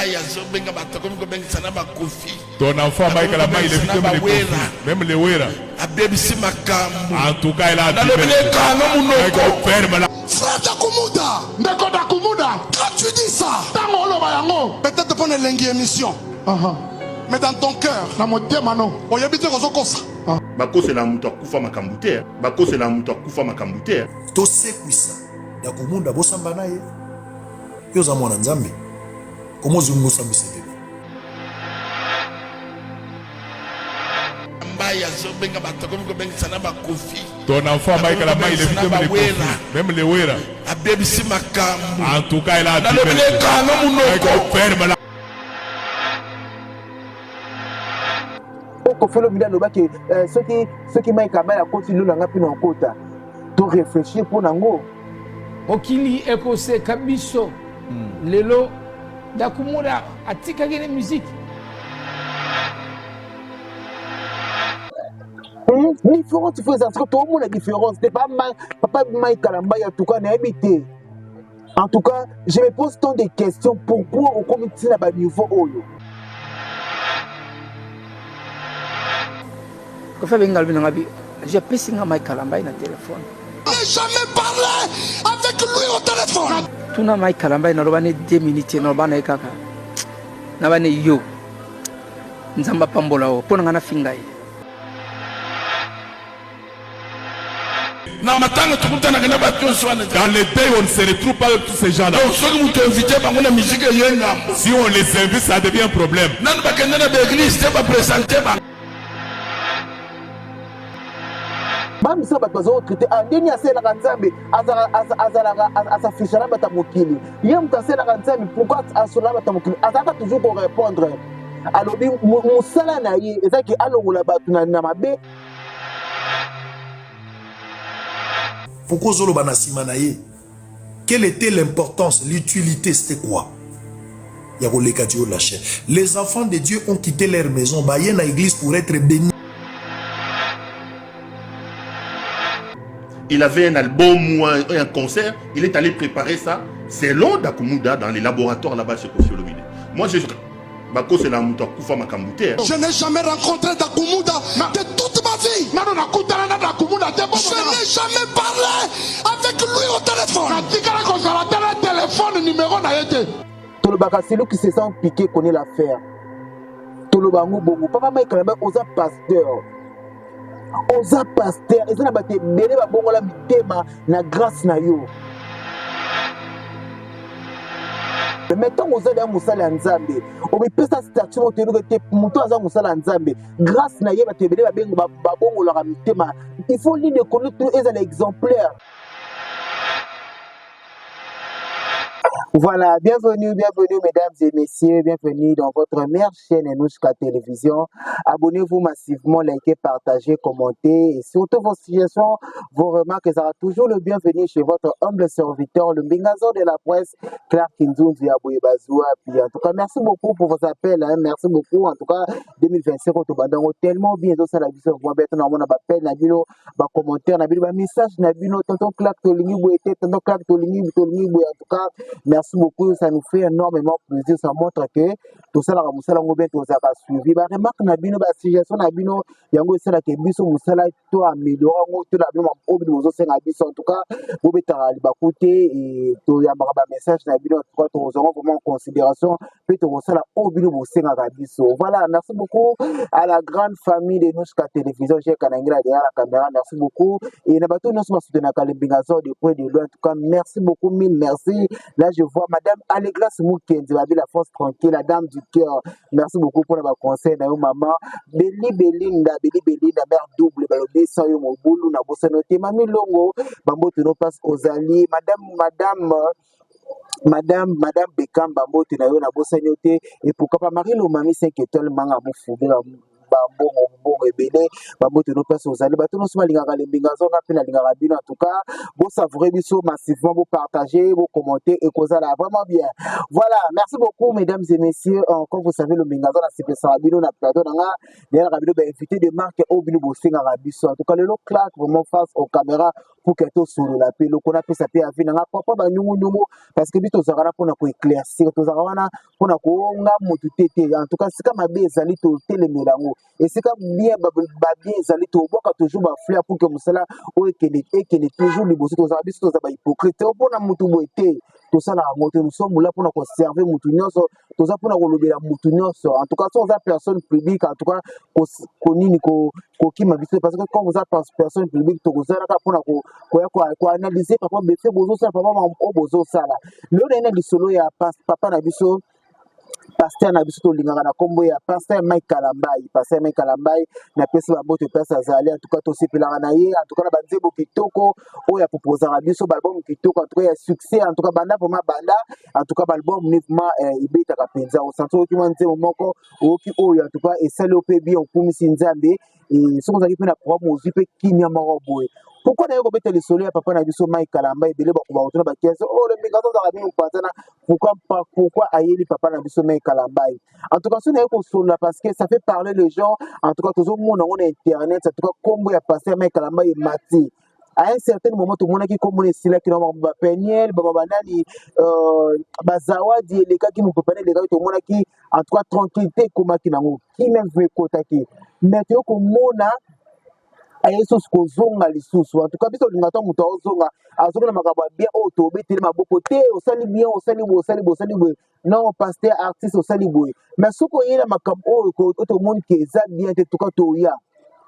Kalambayi azobenga bato akomi kobengisa na bakofi. Ton enfant Mike Kalambayi, il évite même les Kofi, même les Wera. Abebisi makambo. En tout cas, il a Nalobi lekanga munoko. Ferme la. Frère Dakumuda, Ndeko Dakumuda, quand tu dis ça, ntango oloba yango, peut-être pour elengi émission, mais dans ton cœur, na motema no, oyebi te kozokosa. Bakosela moto akufa makambo te, bakosela moto akufa makambo te. Tosekwisa Dakumunda, bosamba na ye. Yo oza mwana Nzambe, koma ozongi osambisa ebebe. Mbayi azobenga bato akomi kobengisa na bakofi. Ton enfant Mike Kalambayi, il évite même les Kofi, même les Wera. Abebisi makambo. En tout cas, il a Nalobi lekanga munoko. Ferme la. Koffi Olomide alobaki soki soki Mike Kalambayi akoti lola nga mpe na okota. To réfléchir mpo nango. Mokili ekoseka biso lelo Dakumuda atikaki ne musique. Différence faut eza soki toomona différence te papa Mike Kalambayi, en tout cas nayebi te. En tout cas, je me pose tant de questions. Pourquoi okomi ntina baniveau oyo? Kofi abengi alobi na nga bi apesi nga Mike Kalambayi na telefone. N'ai jamais parlé avec lui au téléphone. Tuna Mike Kalambayi, naloba ne 2 minutes, naloba na ye kaka naba ne yo Nzambe apambola o mpo na nga nafinga ye. Na matanga tokutanaka na bato nyonso wana. Dans les deuils, on ne se retrouve pas avec tous ces gens-là. Donc soki moto invité bango na musique eye ngambo. Si on les invite, ça devient un problème. Nanu bakende na baeglise te bapresente bango. Bamisa bato baza kotraite ah, ndeni asalelaka Nzambe, azalaka asafisha na bato ya mokili. Ye moto asalelaka Nzambe, pourquoi asola bato ya mokili? Azalaka toujours korépondre, alobi mosala na ye ezaki alongola bato na mabe. Pourquoi ozoloba na nsima na ye? Quelle était l'importance, l'utilité, c'était quoi ya koleka du haut de la chaîne? Les enfants de Dieu ont quitté leur maison, baye na église pour être bénis. Il avait un album ou un concert, il est allé préparer ça selon Dakumuda dans les laboratoires là-bas chez Koffi Olomide. Moi, je bakosela moto akufa makambo te. Je n'ai jamais rencontré Dakumuda de toute ma vie. Nano nakutana na Dakumuda te. Je n'ai jamais parlé avec lui au téléphone. Natikala kozala te na telefone numéro na ye te. Tolobaka celui qui se sent piqué connaît l'affaire. Toloba yango bongo. Papa Mike Kalambayi, oza pasteur, oza pasteur, eza na bato ebele babongola mitema na grâce na yo. Mais ntango oza deya mosala ya Nzambe, omipesa statut moko toyebi te moto aza mosala ya Nzambe, grâce na ye bato ebele babongolaka mitema. Il faut ligne de conduite ezala exemplaire. Voilà, bienvenue, bienvenue mesdames et messieurs, bienvenue dans votre meilleure chaîne Nouchka Télévision. Abonnez-vous massivement, likez, partagez, commentez et surtout vos suggestions, vos remarques, ça sera toujours le bienvenu chez votre humble serviteur, le Mbingazo de la presse, Clark Nzunzu Aboyebazoua. Puis en tout cas, merci beaucoup pour vos appels, hein, merci beaucoup. En tout cas, 2025, on te tellement bien, ça la vision, vous avez un appel, na bino, ba commentaire na bino, ba message na bino, tonton Clark tolingi boye te, tonton Clark tolingi tolingi boye. En tout cas, merci beaucoup, ça nous fait énormément plaisir, ça montre que tosalaka mosala yango bien, tozalaka suivi. Ba remarque na bino, ba suggestion na bino, yango esalaka biso mosala to améliorer yango to na bino oyo bino bozosenga biso. En tout cas, bobetaka libaku te, toyambaka ba message na bino. En tout cas, tokozwanga vraiment en considération mpe tokosala oyo bino bosengaka biso. Voilà, merci beaucoup à la grande famille de Nouchka Télévision, J'ai Kanangila derrière la caméra, merci beaucoup. Et na bato nyonso basoutenaka le Mbingazo de près de loin, en tout cas, merci beaucoup, mille merci. Là, je vois Madame Allegras Mukenzi, babi la force tranquille, la dame du cœur. Merci beaucoup pour le conseil na yo maman. Beli Belinda, Beli Belinda, mère double, balobi sans yo mobulu na bosano te. Mami Longo, bambote no passe ozali. Madame, madame, madame, madame Bekamba, mbote na yo na bosani yo te. Et pourquoi pas Marie Lomami 5 étoiles, manga mufubela. bambongo mbongo ebele, bambote no place ozali, bato nyonso balingaka Lembinga Zonga mpe nalingaka bino. En tout cas, bosavoure biso massivement, bopartage, bocommenter, ekozala vraiment bien. Voilà, merci beaucoup mesdames et messieurs. Comme vous savez, Lembinga Zonga nasepesaka bino na plateau na nga, nayelaka bino bainvité de marque oyo bino bosengaka biso. En tout cas, lelo claque vraiment face aux caméras pour que tosolola mpe loko napesa mpe avi na nga papa banyungunyungu, parce que biso tozalaka wana mpona koéclaircir, tozalaka wana mpona koonga motu te te. En tout cas, esika mabe ezali, totelemela yango, esika bien babien ezali, tobwaka toujours bafleur pour que mosala oyo ekende, ekende toujours liboso. Tozala biso toza bahypocrite te mpona motu boye te, tosalaka yango te. Nous là mpona koserve motu nyonso, toza mpona kolobela motu nyonso. En tout cas, so oza personne publique, en tout cas konini kokima biso, parce que quand oza personne publique, tokozalaka mpona koya koanalyse papa befe bozosala, papa oyo bozosala. Lelo naye na lisolo ya papa na biso, pasteur na biso tolingaka na nkombo ya pasteur Mike Kalambai. Pasteur Mike Kalambai, napesi bambote place azali. En tout cas, tosepelaka na ye, en tout cas na banzembo kitoko oyo aproposaka biso, baalbum kitoko, en tout cas ya succès. En tout cas, banda vraiment banda, en tout cas baalbum ne vraiment ebetaka mpenza. Osanti oyoki mwa nzembo moko, oyoki oyo, en tout cas esali yo mpe bien, okumisi Nzambe. Soki ozalaki mpe na programme, ozwi mpe kimia moko boye. Pourquoi naye kobeta lisolo ya papa na biso Mike Kalamba? Ebele bakoba kotuna bakiasi oyo Lembinga azozala mingi mpanzana. Pourquoi pas, pourquoi ayeli papa na biso Mike Kalambai? En tout cas, so naye kosolola parce que ça fait parler les gens. En tout cas, tozomona yango na internet. En tout cas, kombo ya pasteur Mike Kalambai emati. À un certain moment, tomonaki komona esilaki na bapeniel, bama banani, bazawadi elekaki, mopepane elekaki. Tomonaki en tout cas tranquillité ekomaki nango, kimia mpe ekotaki, mais toye komona aye susu kozonga lisusu. En tout cas, biso olinga to moto aozonga, azongi na makambo ya bien oyo tobeteli maboko te. Osali bien, osali boye, osali boye, osali boye. Non, pasteur artiste, osali boye, mais soki oyela makambo oyo tomoni ke eza bien te, tuka toya,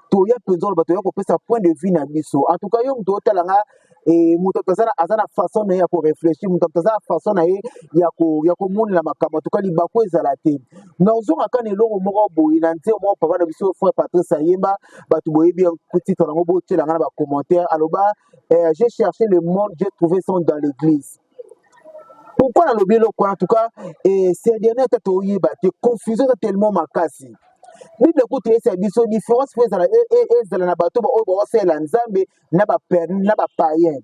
toya mpenza oloba, toya kopesa point de vue na biso. En tout cas, yo moto otala nga, moto aza na façon na ye ya koréfléchir, moto aza na façon na ye ya komonela makambo. En tout cas, libaku ezala te. Mais ozonga kaka na eloko moko boye na nzembo moko papa na biso frère Patrice ayemba. Bato boyebi titre nango, botiela nga na bacommentaire. Aloba "J'ai cherché le monde, j'ai trouvé son dans l'église". Pourquoi nalobi eloko wana? En tout cas, ces dernier te, toyeba te, confusion eza tellement makasi. Bible kutu eyesa biso différence mpo ezala, ezala na bato oyo baosalela Nzambe na bapayen.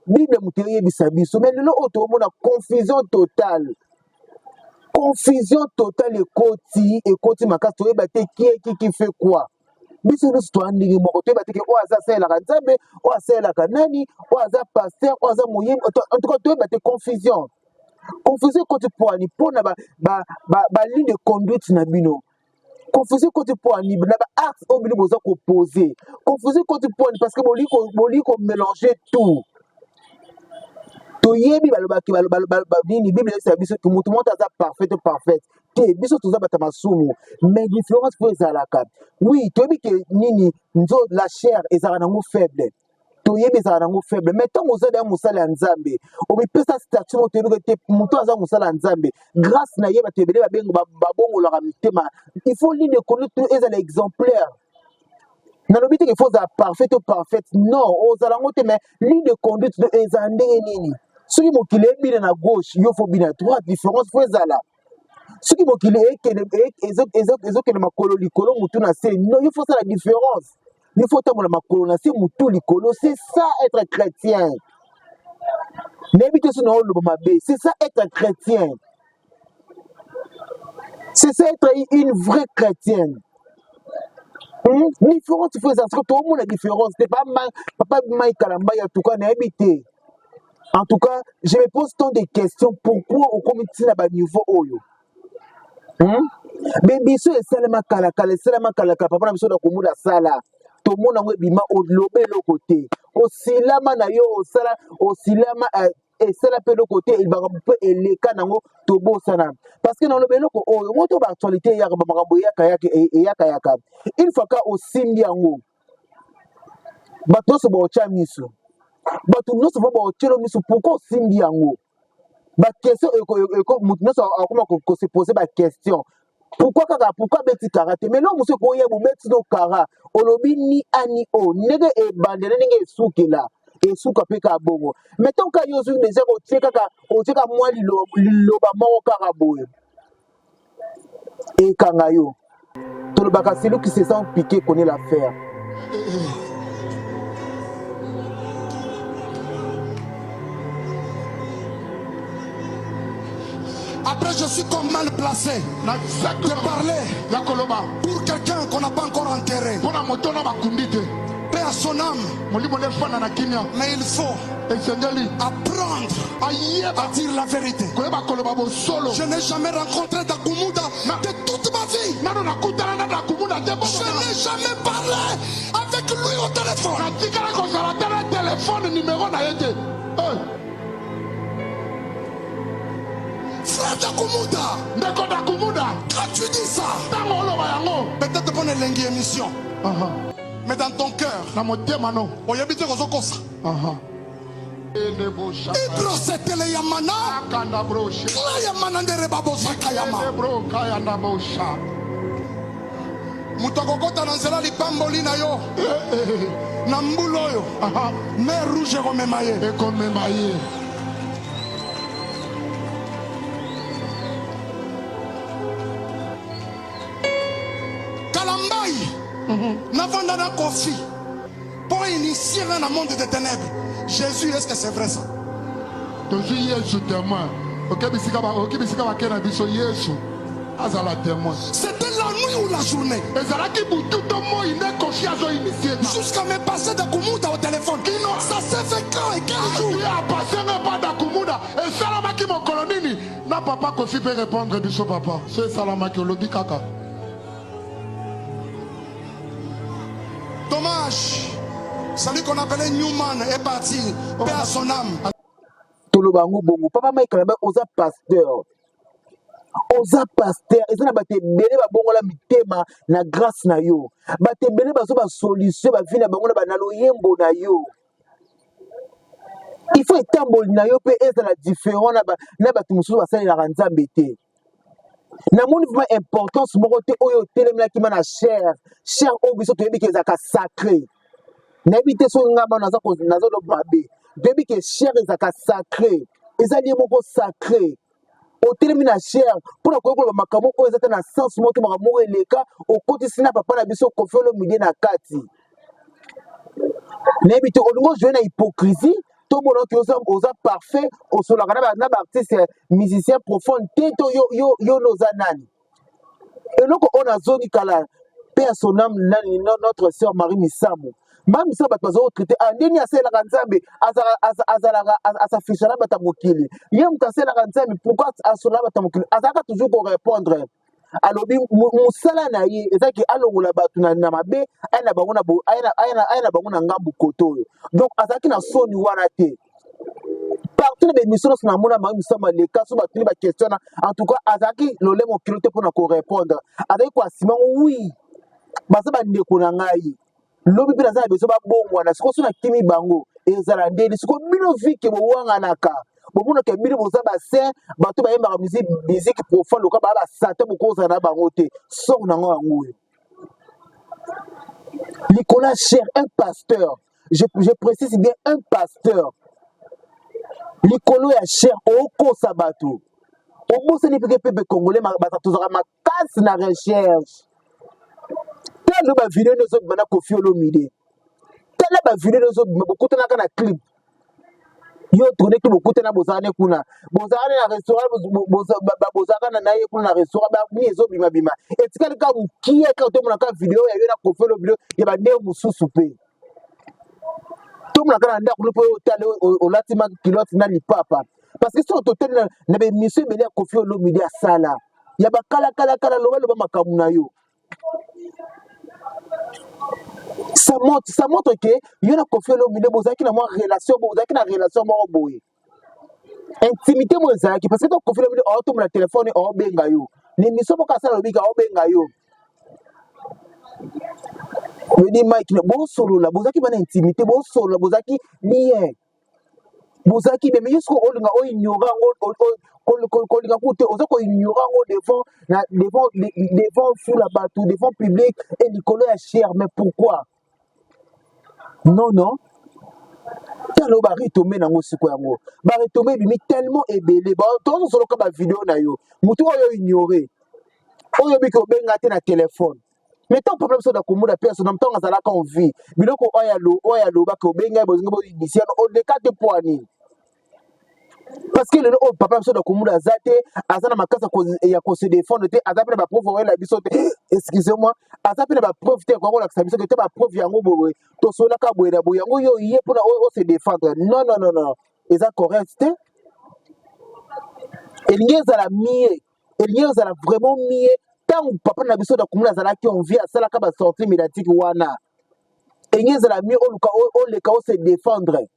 Bible moto eyebisa biso, mais lelo oyo toomona confusion totale, confusion totale ekoti, ekoti makasi. Toyeba te qui qui fait quoi. Biso nyonso toya ndenge moko, toyeba te ke oyo aza asalelaka Nzambe, oyo asalelaka nani, oyo aza pasteur, oyo aza moyembi. En tout cas, toyeba te, confusion, confusion ekoti. Mpo ani? Mpona baligne de conduite na bino. Confusion ekoti mpo ani? Na baacte oyo bino boza kopose. Confusion ekoti mpo ani? Parce que bolingi komélange tout. Toyebi balobaki nini, Bible eyebisa biso ke motu moko aza parfait to parfaite te. Biso toza bato ya masumu, mais différence mpo ezalaka. Oui, toyebi ke nini, nzo la chair ezalaka nango faible, toyebi ezalaka nango faible. Mais ntango oza deya mosala ya Nzambe, omipesa statut moko, toyebi te moto aza mosala ya Nzambe, grâce na ye bato ebele babongolaka mitema. Il faut ligne de conduite ezala exemplaire. Nalobi te ke faut ozala parfait to parfaite, non, ozala yango te, mais ligne de conduite ezala ndenge nini? Soki mokili ebina na gauche, yo faut bina droite. Différence faut ezala. Soki mokili ezokende makolo likolo, motu na se, non, yo faut osala différence, il faut otambola makolo na se, motu likolo. C'est ça être chrétien. Nayebi te so na oloba mabe. C'est ça être chrétien, c'est ça être une vraie chrétienne. Différence il faut ezala. Soki toomona différence te, papa Mike Kalambai, en tout cas nayebi te. En tout cas, je me pose tant de questions. Pourquoi okomi ntina baniveau oyo, Biso esalema kalakala, esalema kalakala. Papa na biso na komona asala, tomona yango ebima, oloba eloko te, osilama na yo, osala, osilama, esala mpe eloko te, makambo mpe eleka nango, tobosana. Parce que naloba eloko oyo ngo to baactualité eyaka, bamakambo eyakayaka. Une fois ka osimbi yango, bato nyonso baotya miso, bato nyonso mpo baotyelo miso. Pourquoi osimbi yango? Baquestion, moto nyonso akoma kose pose baquestion: pourquoi kaka, pourquoi abeti kara te? Mais eloko mosusu ekoyeba, obeti no kara, olobi ni a ni o, ndenge ebandela, ndenge esukela, esuka mpe kaka bongo. Mais ntango kaka yo ozwi deja, otie kaka, otie kaka mwa liloba moko kaka boye, ekanga yo. Tolobaka celui qui se sent piqué connaît l'affaire. Après, je suis comme mal placé de parler pour quelqu'un qu'on n'a pas encore enterré. Paix à son âme. Mais il faut apprendre à dire la vérité. Je n'ai jamais rencontré Dakumuda de toute ma vie. Je n'ai jamais parlé avec lui au téléphone. Frère Dakumuda, quand tu dis ça, peut-être pour une émission, mais dans ton cœur, oyebi te kozokosa. Ibrosetele ya mana, kla ya mana ndere babosaka yama. Moto akokota na nzela lipamboli na yo na mbula oyo mer rouge ekomema ye. Ekomema ye. Kalambayi navanda na Koffi mpo initie nga na monde de ténèbres. Jésus, est-ce que c'est vrai ça? Tozwi Yesu témoin. Oke bisika ba oki bisika bake na biso Yesu azala témoin. C'était la nuit ou la journée? Ezalaki butu to moi nde Koffi azo initie nga. Jusqu'à me passer Dakumuda au téléphone. Ça s'est fait quand et quel jour? Ye apase nga epa Dakumuda esalamaki mokolo nini? Na papa Koffi pe répondre biso papa. So esalamaki olobi kaka. Dommage. Celui qu'on appelait Newman est parti. Paix à son âme. Toloba yango bongo. Papa Mike Kalambay oza pasteur. Oza pasteur, eza na bato ebele babongola mitema na grâce na yo. Bato ebele bazo ba solution ba vie na bango na ba na loyembo na yo. Il faut etamboli na yo pe ezala différent na ba na bato mosusu basalelaka Nzambe te. Namoni vraiment importance moko te oyo otelemelaki ma na chair, chair oyo biso toyebi ke ezalaka sacré. Nayebi te soki nga naza naza loba mabe. Toyebi ke chair ezalaka sacré, eza lieu moko sacré. Otelemi na chair mpo na koyekola makambo oyo eza te na sens moko te, makambo moko eleka okotisi na papa na biso Koffi Olomide na kati. Nayebi te olingi ojoue na hypocrisie to bona oke oza, oza parfait osolaka na ba, na ba artiste musicien profond te to yo, yo, yo nde oza nani? Eloko oyo nazongi kala pe ya son âme nani notre sœur Marie Misamu. Marie Misamu bato bazo traiter ah ndeni asalelaka Nzambe azalaka asafisha na bato ya mokili. Ye moto asalelaka Nzambe pourquoi asola bato ya mokili? Azalaka toujours ko répondre. Alobi mosala na ye ezaki alongola bato na, na mabe aya na bango na aya na bango na ngambu koto oyo. Donc azalaki na soni wana te. Partout na baémission nyonso namona Marie Misamu aleka so batuni ba question na en tout cas azalaki lolemo kilo te mpona korépondre. Azalaki koasima ngo oui baza bandeko na ngai lobi mpe naza na besoin babongwana sikoyo so nakimi bango ezala ndeni sikoyo bino vike bowanganaka bomonaka bino boza basaint bato bayembaka musique profane lokola baa basatan bokozala na bango te sor nango yango oyo likolo ya cher un pasteur je précise bien un pasteur likolo ya cher okosa bato obosani peke pepe congolais bato tozalaka makasi na recherche. Tala ba video nde ezobima na Koffi Olomide, tala ba video nde ezobima bokutanaka na clip yo tourne clip bokutana bozala ne kuna bozala ne na restaurant bozalaka na ye kuna na restaurant nini ezobima bima etikali kaka mokie kaka tomonaka video ya yo na Koffi Olomide ya bandenge mosusu mpe tomonaka na ndako no mpo otali olati ma culotte na lipapa parce que soki totali na baémission ebele ya Koffi Olomide asala ya bakalakalakala loba loba makambo na yo ça montre, ça montre que yo na Koffi Olomide bozalaki na mwa relation, bozalaki na relation moko boye intimité mo ezalaki parce que to Koffi Olomide aotombola telefone aobenga yo na émission moko asala lobika aobenga yo Lodi Mike bosolola bozalaki bana intimité bosolola bozalaki bien bozalaki bien mais yo sikoyo olinga oignore yango kolinga kutu te oza koignore yango devant na devant devant fula bato devant public et likolo ya cher mais pourquoi non non tala oyo baretombe nango siko yango baretombe ebimi tellement ebele tozosoloka bavideo na yo motu oyo ignore oyo obiki obenga te na telefone. Mais ntango papa na biso Dakumuda mpe asona ntango azalaka en vie, biloko oyo oyo alobaka obenga ye bozinga boyebisi yango oleka te mpo ya nini? Parce que lelo oyo papa na biso Dakumuda aza te, aza na makasi ya ko se défendre te, aza mpe na bapreuve oyela biso te, excusez moi, aza mpe na bapreuve te akoki kolakisa biso ke te bapreuve yango boye tosolaka boye na boye yango yo ye mpona o se défendre. Non, non, non, non, eza correct te. Elingi ezala mie, elingi ezala vraiment mie ntango papa na biso Dakumuna azalaki en vie, asalaka basortie médiatique wana, elingi ezala mie oluka oleka ose défendre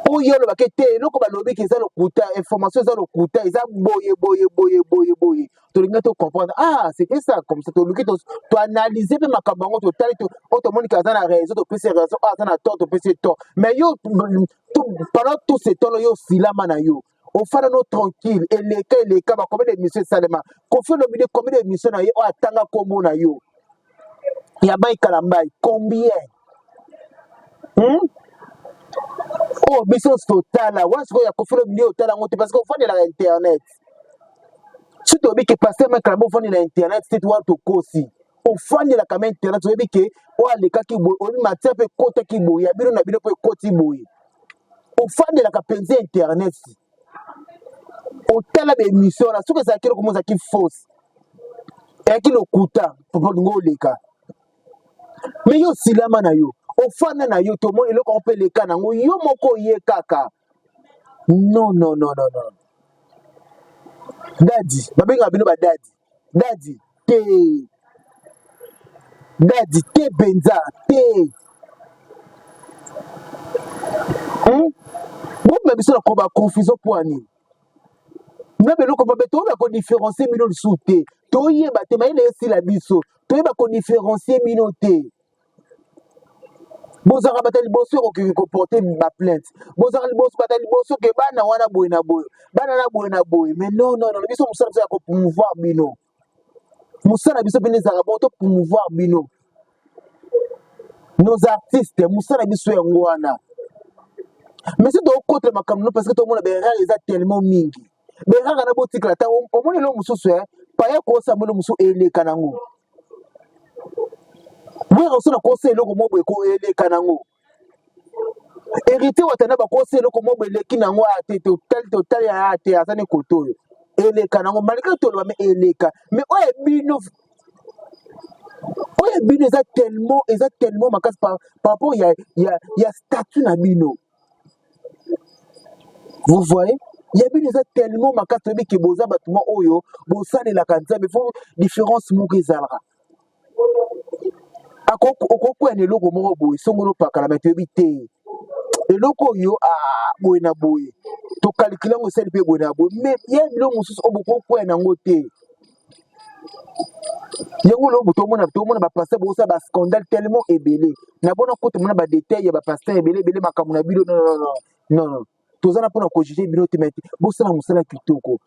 oyo olobaki te eloko balobi ke eza lokuta, information eza lokuta, eza boye boye boye boye boye, tolingi to comprendre, ah c'était ça comme ça, toluki toanalyse mpe makambo yango, totali oyo tomoni ke aza na raison, topesi raison, oyo aza na tort, topesi tort. Mais yo pendant tout ce temps yo osilama na yo, ofanda no tranquille, eleka eleka ba combien d'émission esalema, Koffi Olomide combien d'émission na ye oyo atanga kombo na yo ya Mike Kalambay combien, Oyo biso totala wana sikoyo ya Koffi Olomide otala yango te parce que ofandelaka internet. Soki toyebi ke pasteur Mike Kalambay ofandi na internet te, wana tokosi. Ofandelaka ma internet, oyebi ke oyo alekaki boye, oyebi matière mpe ekotaki boye ya bino na bino mpe ekoti boye, ofandelaka mpenza internet, otala baémission wana. Soki ezalaki eloko mo ezalaki fausse, eyaki lokuta, olingi oleka, mais yo osilama na yo, ofanda na yo, tomoni eloko yango mpe eleka nango, yo moko oye kaka. Non, non, non, non, non, dadi, babengaka bino badadi, dadi te, dadi te mpenza te, Bomema biso na koba confusion mpo ya nini? Na biloko mabe toyeba kodifférencier bino lisusu te, toyeba te, mayele esila biso, toyeba kodifférencier bino te. Bozalaka bato ya liboso ekoki koporte baplainte, bozalaka liboso, bato ya liboso ke bana wana boye na boye, bana na boye na boye. Mais non, non, non, biso mosala biso ya kopromouvoir bino, mosala biso mpene ezalaka bon, topromouvoir bino, nos artistes, mosala biso yango wana. Mais soki tokotela makambo no, parce que tomona baerreur eza tellement mingi, baerreur wana botikala ta omoni eloko mosusu paya kosamba eloko mosusu eleka nango, wera oso na kosa eloko moko boye koeleka nango, Héritier Watana bakosa eloko moko boye eleki nango, aya te, totali totali, aya te, aza ne kote oyo eleka nango, malgré toloba mais eleka. Mais oyo bino, oyo bino eza tellement, eza tellement makasi par rapport ya statut na bino. Vous voyez, ya bino eza tellement makasi, toyebi ke boza bato mwa oyo bosalelaka Nzambe, faut différence moko ezalaka. Okokwea na eloko moko boye songolo opakala, me toyebi te eloko oyo boye na boye, tokalikile yango esali mpe boye na boye. Mais ya biloko mosusu oyo bokokwea nango te, yango lobo tomona, tomona bapasteur bokosala bascandale tellement ebele na bona kota, mona badetail ya bapasteur ebele ebele, makambo na bino. Non, non, non, non, non, toza na mpona kojuge bino te, mais bosala mosala kitoko.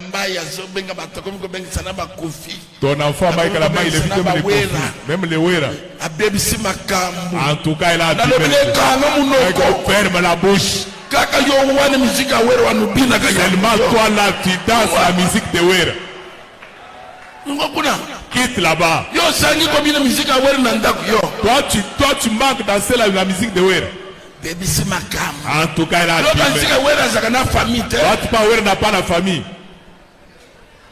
Mbai azobenga bato, akomi kobengisa na bakofi. Ton enfant Mike Kalambay, il évite même les Koffi, même les Wera. Abebisi makambo. En tout cas, il a nalobi ekanga munoko. Ferme la bouche. Kaka yo wana musique ya Wera wana obinaka. Seulement toi là, tu danses la musique de Wera. Ngo kuna. Quitte là-bas. Yo osangi kobina musique ya Wera na ndako yo. Toi, tu manques danser la musique de Wera. Bebisi makambo. En tout cas, il a Yo musique ya Wera azalaka na famille te. Toi, tu pas Wera n'a pas la famille.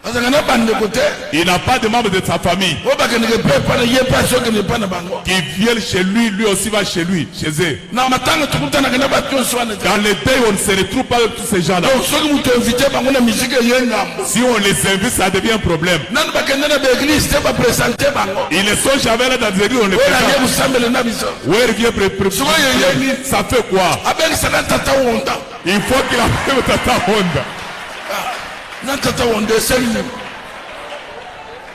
Azalaka na bandeko te. Il n'a pas de membres de sa famille. Oyo bakendeke mpe epa na ye mpe azokende epa na bango. Qui viennent chez lui, lui aussi va chez lui, chez eux. Na matanga tokutanaka na bato nyonso wana te. Dans les deuils, on ne se retrouve pas avec tous ces gens-là. Donc soki moto invité bango na musique eye ngambo. Si on les invite, ça devient un problème. Nanu bakende na baeglise te bapresente bango. Ils ne sont jamais là dans les églises, on les Oyo aye présente. kosambela na biso. Wera vient pré pré Soki oyo eyei, Ça fait quoi? Abengisa na tata Honda. Il faut qu'il appelle Tata Honda. Na tata Honda esali nini?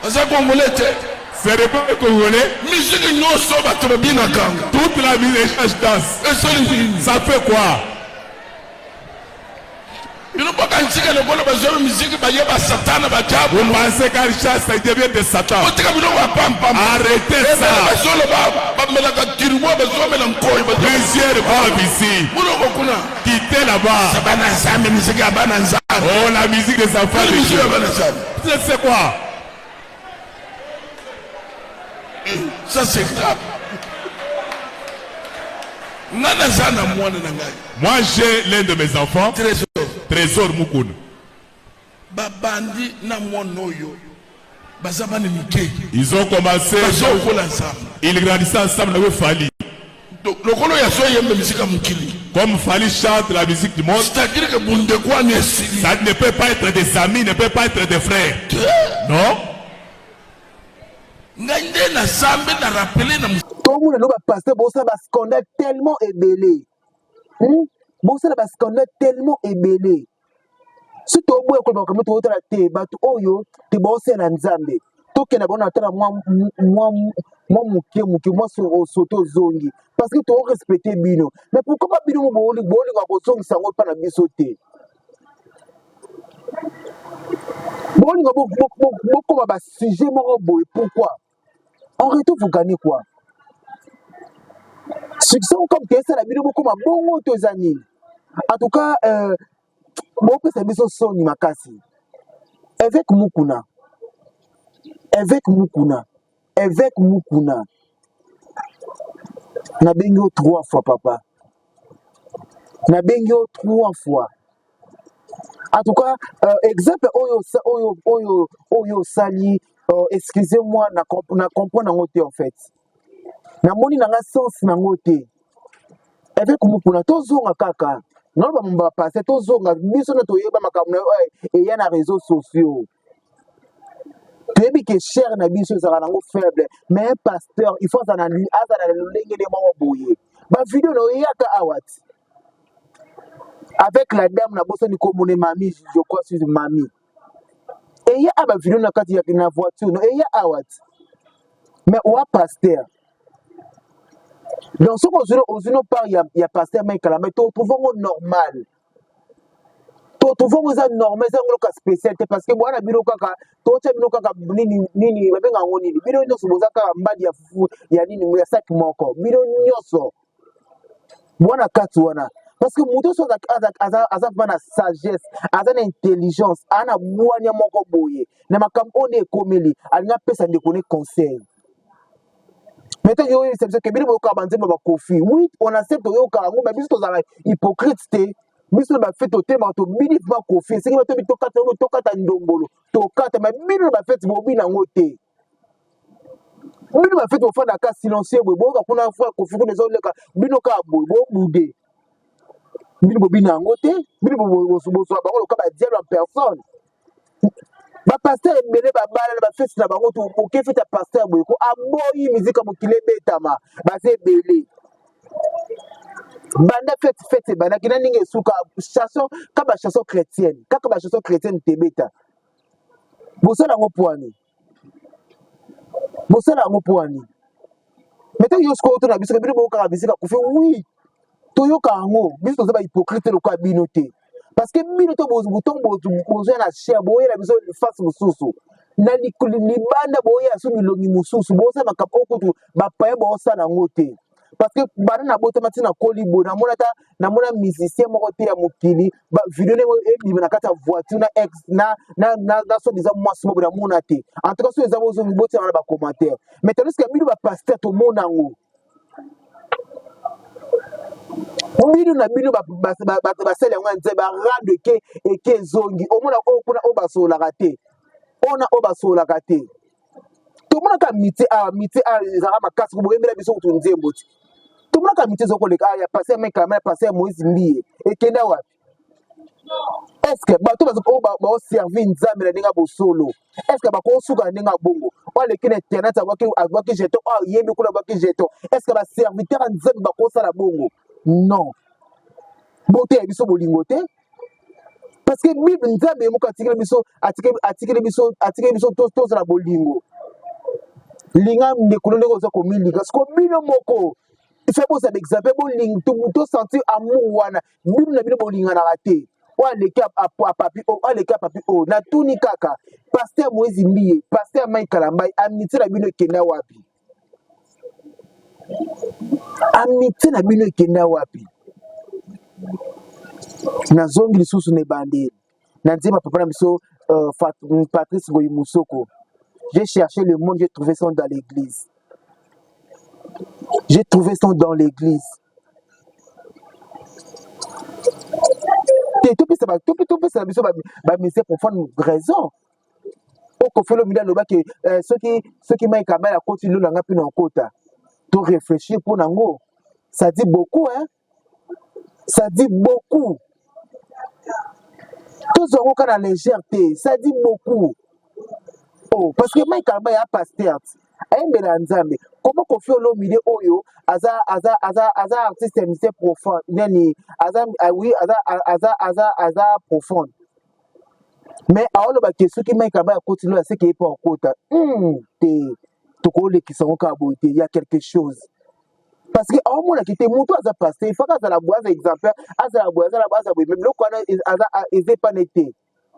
Aza congolais te. Ce n'est pas un Congolais. Musique nyonso bato babinaka yango. Toute la musique, les gens dansent. Esali nini? Ça fait quoi? Bino bokanisika lokola bazwa musique bayeba satana badiabolo. Vous pensez qu'à chasse, ça devient de Satan. Botika biloko ya pampam. Arrêtez ça. Bazoloba bamelaka turbo, bazomela nkoi. Plusieurs boivent ici. Biloko kuna. Quittez là-bas. Bana Nzambe, musique ya bana Nzambe. Oh, la musique des enfants de Musique Dieu. ya bana Nzambe. C'est quoi? Ça c'est grave. Nga naza na mwana na ngai. Moi j'ai l'un de mes enfants. Trésor. Trésor Mukuna. Babandi na mwana oyo baza bana mike. Ils ont commencé. Bazokola ensemble. Ils grandissaient ensemble avec Fally. Lokolo ya so yembe musique ya mokili. Comme Fally chante la musique du monde. C'est-à-dire que bundeko wana esili. Ça ne peut pas être des amis, ne peut pas être des frères. Non. Ngai nde na zambe na rappeler na Tomona no ba pasteur bosala ba scandale tellement ebele. Bosala ba scandale tellement ebele. Soki toboya koloba makambo totala te bato oyo te baosala Nzambe. Tokenda bango na tala mwa mwa mwa moke moke mwa soto ozongi parce que to respecter bino. Mais pourquoi pas bino bolinga kozongisa yango epa na biso te? Bolinga bokoma ba sujet moko boye pourquoi? En retour vous gagnez quoi? Succès comme que esala bino bokoma bongo to eza nini? En tout cas euh, bopesa biso soni makasi. Évêque Mukuna, Évêque Mukuna, Évêque Mukuna, nabengi yo trois fois papa, nabengi yo trois fois. En tout cas, euh, exemple oyo oyo oyo oyo osali euh, excusez-moi na na comprendre yango te en fait. Namoni nanga sens nango te. Évêque Mukuna tozonga kaka. Naloba ba pasteur tozonga biso na toyeba makambo na eya na réseaux sociaux. Toyebi ke chair na biso ezalaka nango faible, mais un pasteur il faut azala na azala na lolenge nde moko boye. Ba video na oyaka awa ti. Avec la dame na bosani kombo ne mami, je crois sur mami. Eya a ba video na kati ya na voiture no eya awa ti. Mais oa pasteur. Donc soki ozwi ozwi no part ya, ya pasteur Mike Kalambay to trouve yango normal. To trouve yango eza normal eza yango loka spécial te parce que bwana bino kaka totya bino kaka nini nini babenga yango nini bino nyonso boza kaka mbadi ya fufu ya nini ya saki moko bino nyonso mwana kati wana parce que moto nyonso aza aza vraiment na sagesse aza na intelligence aza na bwania moko boye na makambo oyo nde ekomeli alingi apesa ndeko ne conseil. Mais ntango yo oyebisa biso ke bino boyokaka banzembo ya bakofi, oui on accepte toyokaka yango, mais biso tozalaka hypocrite te. Biso na bafete totemaka tobini vraiment kofi, esengi bato tokata tokata ndombolo tokata, mais bino na bafete bobina yango te. Bino bafete bofandaka silencieux boye, boyoka kuna fra kofi kuna ezoleka bino kaka boye bobude, bino bobina yango te, bino bozwa bango lokola ba diable en personne. Ba pasteur ebele babala na bafeti na bango to oke feti ya pasteur boye ko aboyi miziki ya mokili ebetama baza ebele banda feti feti ebandaki na ndenge esuka chanson ka ba chanson chrétienne kaka ba chanson chrétienne tebeta bosala yango pwani bosala yango pwani mais ntango yo sikoyo otuna biso bino boyokaka bisika kufi oui toyoka yango biso toza ba hypocrite lokola bino te parce que bino to ntango bozoya na chair boyela biso face mosusu na libanda boyela biso bilongi mosusu bosala makambo oyo kutu bapaya bosala yango te parce que banda nabotama ntina koli boye namona ata namona musicien moko te ya mokili ba video ndenge ebima na kati ya voiture na ex na na na, na soit disant mwasi moko namona te en tout cas soki eza bozongi botiaka na ba commentaire mais tandis que bino ba pasteur tomona yango bino na bino basali yango ya nzambe barando eke eke ezongi omona oyo kuna oyo basololaka te oyo na oyo basololaka te tomonaka mitie awa mitie awa ezalaka makasi boyembela biso kutu nzembo ti tomonaka mitie ezokoleka awa ya paster mekama ya paster moïse mbiye ekenda wapi estce bato oyo baoservi nzambe na ndenge ya bosolo estce bakosuka na ndenge ya bongo oyo aleki na internet abwaki jeton oyo ayembi kuna abwaki jeton estce baserviteur ya nzambe bakosala bongo non boteya biso bolingo te parce que bible nzambe ye moko atikeli biso atikeli biso atikeli biso tozala bolingo linga ndeko no ndenge oza komilinga siko bino moko ife bozala baexemple bolingi tosentir amour wana bino na bino bolinganaka te oyo aleki apapi oyo aleki apapi oyo natuni kaka paster moïse mbiye paster mike kalambai amitie na bino ekenda wapi Amitie na bino ekenda wapi? Nazongi lisusu na ebandeli na nzembo ya papa na biso euh, Patrice Ngoyi Musoko. J'ai cherché le monde, j'ai trouvé son dans l'église. J'ai trouvé son dans l'église. Te topesa ba topesa na biso ba ba musiciens profane raison. Oyo Koffi Olomide alobaki eh, soki soki Mike Abala akoti lola nga mpe na okota. To réfléchir mpo na ngo. Ça dit beaucoup hein. Ça dit beaucoup. Tozwa yango kaka na légèreté. Ça dit beaucoup. Oh, parce que Mike Kalambay ya pasteur ayembela Nzambe. Comment Koffi Olomide oyo aza aza aza aza artiste musicien profond nani aza ah, oui aza aza aza aza profond mais aoloba ke soki Mike Kalambay akoti lola seke ye mpe akota hmm, te tokolekisa yango kaka boye te ya quelque chose parce que aomonaki te moto aza pasteur ifaka azala boye aza exemplaire azala boye azala boye azala boye mais biloko wana aza eza epane te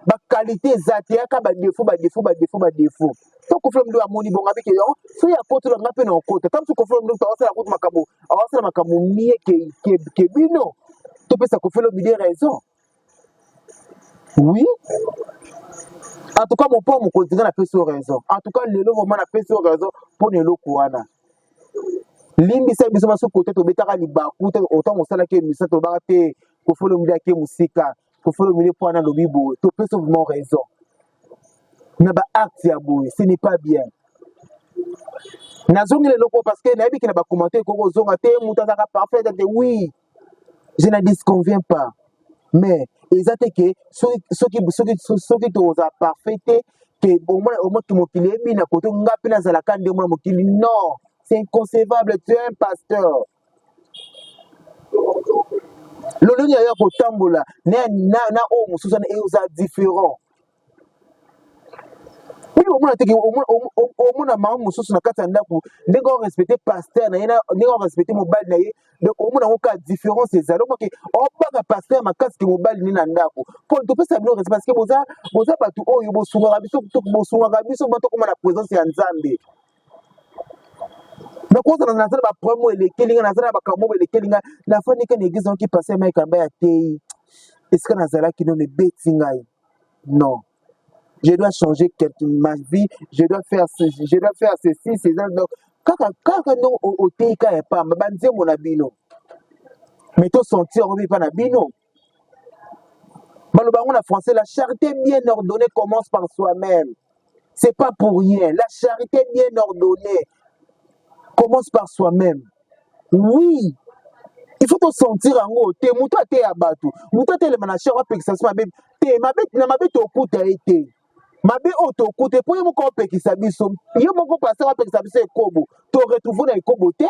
bakalite eza te yaka badefo badefo badefo badefo to Koffi Olomide amoni bongo abike yango soki akotela nga mpe na okota ta mosusu Koffi Olomide awasala kutu makambo awasala makambo mie ke, ke, ke bino topesa Koffi Olomide raison oui en tout cas mopao mokonzi nga napesi yo raison en tout cas lelo vraiment napesi yo raison mpo na eloko wana limbisa biso baso kote tobetaka libaku te otango osalaki emission tolobaka te Koffi Olomide ake mosika Koffi Olomide mpo wana alobi boye topesi vraiment raison na ba acte ya boye ce n'est pas bien nazongela eloko parce que nayebi ke na bacommentaire ekoki kozonga te moto azalaka parfait te oui je ne disconviens pas mais eza te ke soki soki soki soki tokozala parfait te ke omona omona mokili ebina koto nga mpe nazalaka nde omona mokili non c'est inconcevable tu es un pasteur lolenge ya kotambola na, na, na oyo mosusu wana eza différent bino omona teke omona mama mosusu na kati ya ndako ndenge orespecte pasteur na ye ndenge orespecte mobali na ye donc omona yango kaka différence ezali omoke obanga pasteur makasi ke mobali nde na ndako mpo topesa bino respect parce que boza boza bato oyo bosungaka biso bosungaka biso ba tokoma na présence ya nzambe nakozala naza na baproblème oyo elekeli ngai naza na makambo oyo elekeli ngai nafandi ka na eglise nayoki pasteur Mike Kalambay ateyi esika nazalaki nono ebeti ngai non je dois changer quelque ma vie je dois faire je dois faire ceci c'est ça donc kaka kaka ndenge oteyi kaka ya pamba banzembo na bino mais tosentir yango mpe epa na bino baloba yango na français la charité bien ordonnée commence par soi-même c'est pas pour rien la charité bien ordonnée commence par soi-même oui il faut tosentir yango te moto ateya bato moto atelema na chaire apekisa biso mabe te mabe na mabe tokuta ye te mabe oyo tokuta mpo ye moko apekisa biso ye moko pasteur apekisa biso ekobo to retrouve na ekobo te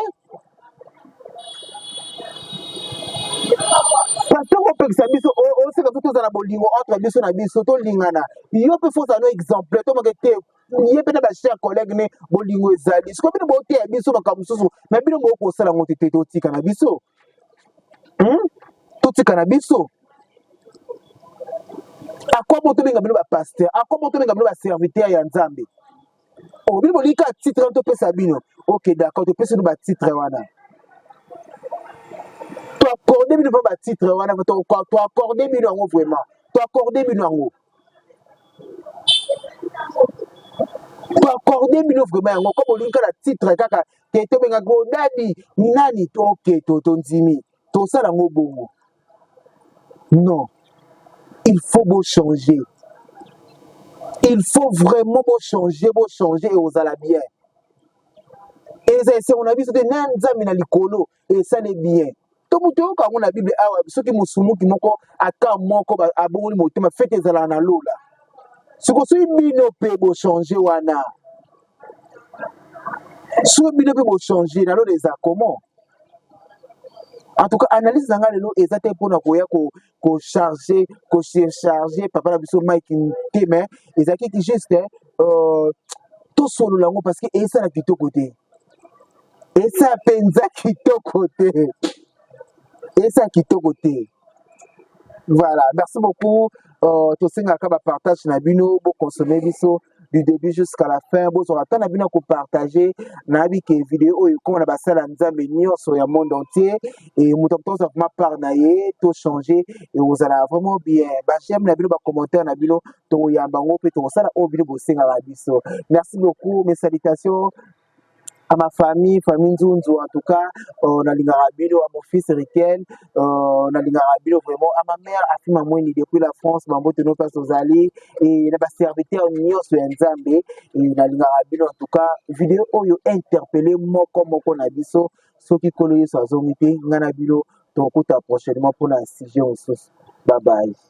pasteur opekisa biso oseka biso tozala bolingo entre biso na biso tolingana yo mpe fozala no exemplaire tomake te ye mpe na ba chers collègues ne bolingo ezali sikoyo bino boteya biso makambo mosusu me bino bokoki kosala yango te te totika na biso hmm? totika na biso akwa bo tobenga bino bapasteur akwa bo tobenga bino baserviteur ya nzambe oh, bino bolingi kaka titre wana topesa bino ok d'accord topesi bino batitre wana toaccorde bino mpe batitre wana toaccorde bino yango vraiment toaccorde bino yango toaccorde bino vraiment yango ko bolingi kaka titre kaka te tobengaka odadi nani toke tondimi tosala yango bongo non il faut bochanger il faut vraiment bochanger bochanger ekozala bien eza esengo na biso te na nzambe na likolo esali bien to moto oyoka yango na bible awa soki mosumuki moko ata moko abongoli motema fete ezalaka na lola siko soki bino mpe bochange wana soki bino mpe bochange na lola eza comment en tout cas analyse na ngai lelo eza te mpona koya kocharge ko kosurcharge papa na biso mike te mais ezalaki juste euh, tosolola yango parce que esala kitoko te esa mpenza kitoko te esa kitoko te voilà merci beaucoup euh, tosengaka bapartage na bino bokonsome biso du début jusqu'à la fin bozwaka ata na bino ya kopartage nayebi ke video oyo ekoma na basala ya nzambe nyonso ya monde entier e moto ya moto azwa vraiment part na ye to changer ekozala vraiment bien bajeme na bino bacommentaire na bino tokoyamba yango mpe tokosala oyo bino bosengaka biso merci beaucoup mes salutations. À ma famille, famille Nzunzu, en tout cas, nalingaka bino, à mon fils Riquel, nalingaka bino vraiment, à ma mère Afi Mamweni depuis la France, bambote no place ozali, et na baserviteur nyonso ya Nzambe, et nalingaka bino. En tout cas, vidéo oyo interpellé moko moko na biso. Soki Nkolo Yesu azongi te, ngai na bino tokokuta prochainement mpona sujet mosusu. Bye bye.